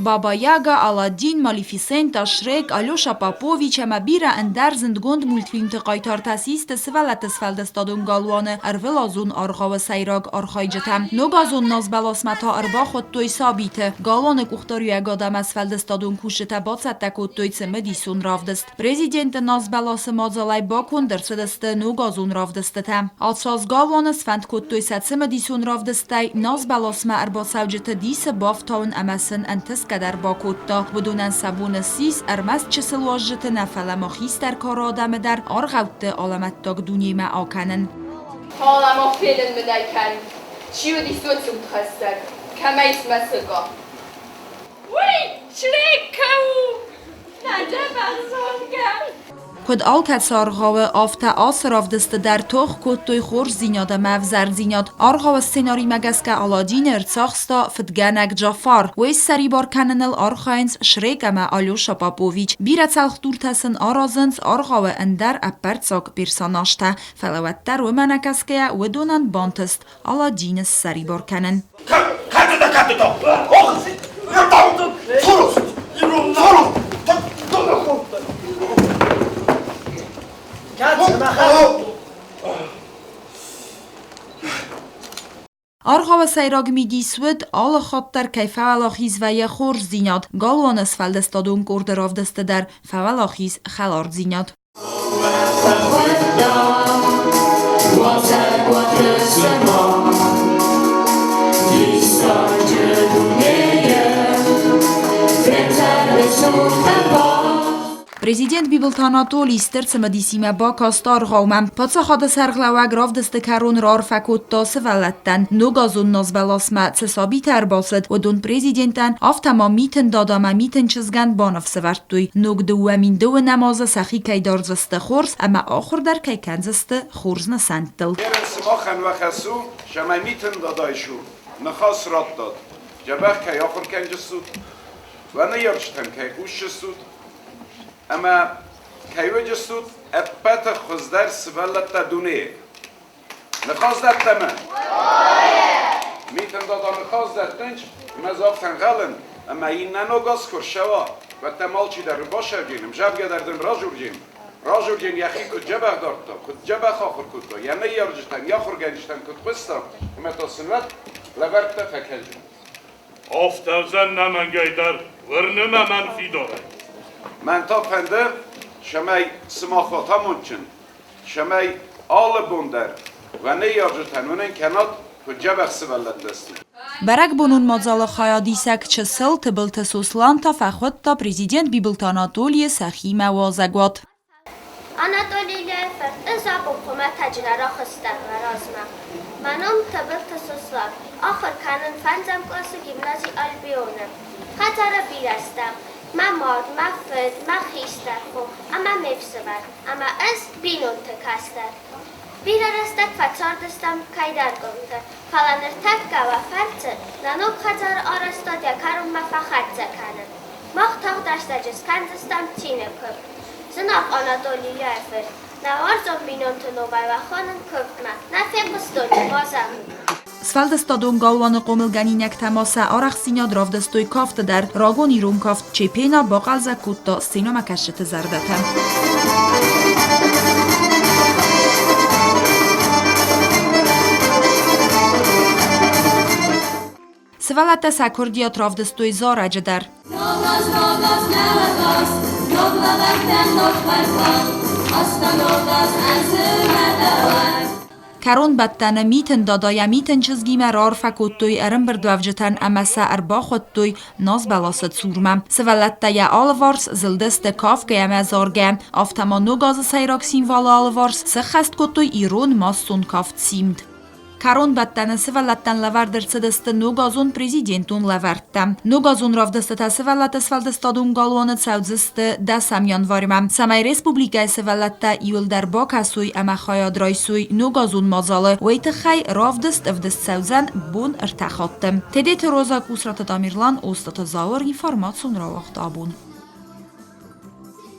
Баба Яга, Аладдин, Малефисента, Шрек, Алеша Попович ӕмӕ бирӕ ӕндӕр зындгонд мультфильмты хъайтартӕ систы сывӕллӕтты сфӕлдыстадон галуаны ӕрвылазон аргъауы сӕйраг архайджытӕ. Ногазон назбӕласмӕ та ӕрбахуыдтой сабиты. Галуаны къухдариуӕгад ӕмӕ сфӕлдыстадон кусджытӕ бацӕттӕ кодтой цымыдисон равдыст. Президенты назбӕласы мадзалӕй баконд ӕрцыдысты ногазон равдыстытӕ. Ацаз галуаны сфӕнд кодтой сӕ цымыдисон равдыстӕй назбӕласмӕ ӕрбацӕуджыты дисы бафтауын ӕмӕ сын ӕнтысгӕ дӕр бакодта. Уыдонӕн сӕ бон ссис ӕрмӕст чысыл уазджыты нӕ, фӕлӕ ма хистӕр кары адӕмы дӕр аргъӕутты алӕмӕттаг дунемӕ акӕнын. Фӕлӕ ма фенын мын ӕй кӕн, чи уыдис уыцы удхӕссӕг, кӕмӕй смӕсыга. Уый Шрек кӕу! Куыд алкӕцы аргъауы, афтӕ ацы равдысты дӕр тох кодтой хорздзинад ӕмӕ ӕвзӕрдзинад. Аргъауы сценаримӕ гӕсгӕ Аладдины ӕрцахста фыдгӕнӕг Джафар. Уый ссӕрибар кӕныныл архайынц Шрек ӕмӕ Алеша Попович. Бирӕ цӕлхдуртӕ сын аразынц аргъауы ӕндӕр ӕппӕрццаг персонажтӕ, фӕлӕ уӕддӕр уымӕ нӕ кӕсгӕйӕ уыдонӕн бантыст Аладдины ссӕрибар кӕнын. Аргъауы сӕйраг мидис уыд, алы хатт дӕр кӕй фӕуӕлахиз вӕййы хорздзинад, галуаны сфӕлдыстадон къорды равдысты дӕр фӕуӕлахиз хӕлардзинад. Президент Бибылты Анатолий стыр цымыдисимӕ бакаст аргъаумӕ. Паддзахады сӕргълӕууӕг равдысты кӕрон раарфӕ кодта сывӕллӕттӕн. Ногазон назбӕласмӕ цы сабитӕ ӕрбацыд, уыдон президентӕн, афтӕ ма Митын дадамӕ Митын чызгӕн баныфс ӕвӕрдтой, ног 2009 азы сӕхи кӕй дардзысты хорз ӕмӕ ахуыр дӕр кӕй кӕндзысты хорз нысӕнттыл. Ерын сымахӕн уӕ хӕс у, цӕмӕй Митын дадайы цур ныхас раттат, дзӕбӕх кӕй ахуыр кӕнджыстут, уӕ ныййарджытӕм кӕй хъусджыстут ӕмӕ кӕй уыджыстут ӕппӕты хуыздӕр сывӕллӕттӕ дунейы. Ныхас дӕттӕмӕ? Митын дада ныхас дӕттынч, ӕмӕ ӕз афтӕ ӕнхъӕлын, ӕмӕ иннӕ ног аз куы рцӕуа, уӕд дӕм алчидӕр ӕрбацӕуджен, ӕмзӕвгӕ дӕр дын радзурджен. Радзурджен йӕхи куыд дзӕбӕх дардта, куыд дзӕбӕх ахуыр кодта, йӕ ныййарджытӕм, йӕ ахуыргӕнджытӕм куыд хъуыста, ӕмӕ та сын уӕд лӕвӕрттӕ фӕкӕнджын. Афтӕ уыдзӕн нӕмӕнгӕй дӕр, уырны мӕ мӕн фидарӕй. Мӕн та фӕнды, цӕмӕй сымах уат амондджын, цӕмӕй алы бон дӕр уӕ ныййарджытӕн уынын кӕнат, куыд дзӕбӕх сывӕллӕттӕ стут. Бӕрӕгбонон мадзалы хайадисӕг чысыл Тыбылты Сослан та фӕхуыдта президент Бибылты Анатолийы сӕхимӕ уазӕгуат. Анатолий Ильяйы фырт, ӕз абон хуымӕтӕджы нӕ рахызтӕн мӕ размӕ. Мӕ ном Тыбылты Сослан. Ахуыр кӕнын фӕндзӕм къласы гимнази Альбион-ы. Хӕдзары бирӕ стӕм. Мӕ мад, мӕ фыд, мӕ хистӕр хо ӕмӕ ме фсымӕр, ӕмӕ ӕз бинонты кӕстӕр. Бирӕ рӕстӕг фӕцардыстӕм кӕйдӕр къуымты, фӕлӕ ныртӕккӕ уӕ фӕрцы нӕ ног хӕдзары арӕзтад йӕ кӕронмӕ фӕхӕццӕ кӕны. Мах тагъд рӕстӕджы скӕндзыстӕм цины куывд. Зынаргъ Анатолий Ильяйы фырт, нӕ уарзон бинонты номӕй уӕ хонын куывдмӕ, нӕ фехъуыстон ма зӕгъын. Сфӕлдыстадон галуаны хъомылгӕнинӕгтӕ ма сӕ арӕхстдзинад равдыстой кафты дӕр. Рагон ирон кафт Чепена бахъӕлдзӕг кодта сценӕмӕкӕсджыты зӕрдӕтӕ. Сывӕллӕттӕ сӕ курдиат равдыстой зарӕджы дӕр. Ногаз, ногаз, нӕуӕгаз, ног лӕвӕрттӕ, ног хӕрзад, Аста ногаз ӕнзы мӕ Кӕронбӕттӕны Митын Дадайӕ Митын чызгимӕ раарфӕ кодтой ӕрӕмбырдуӕвджытӕн ӕмӕ сӕ ӕрбахуыдтой назбӕласы цурмӕ. Сывӕллӕттӕ йӕ алыварс зылдысты кафгӕ ӕмӕ заргӕ. Афтӕ ма ног азы сӕйраг символы алыварс сӕххӕст кодтой ирон массон кафт Симд. Кӕронбӕттӕны сывӕллӕттӕн лӕвӕрд ӕрцыдысты ногазон президентон лӕвӕрттӕ. Ногазон равдыстытӕ сывӕллӕтты сфӕлдыстадон галуаны цӕудзысты дӕсӕм январьмӕ, цӕмӕй республикӕйы сывӕллӕттӕ иуылдӕр бакӕсой ӕмӕ хайад райсой ногазон мадзалы, уый тыххӕй равдыст ӕвдыст цӕудзӕн бон ӕртӕ хатты. Тедеты Роза, Кусраты Тамерлан, Остаты Зауыр, информацион рауагъд абон.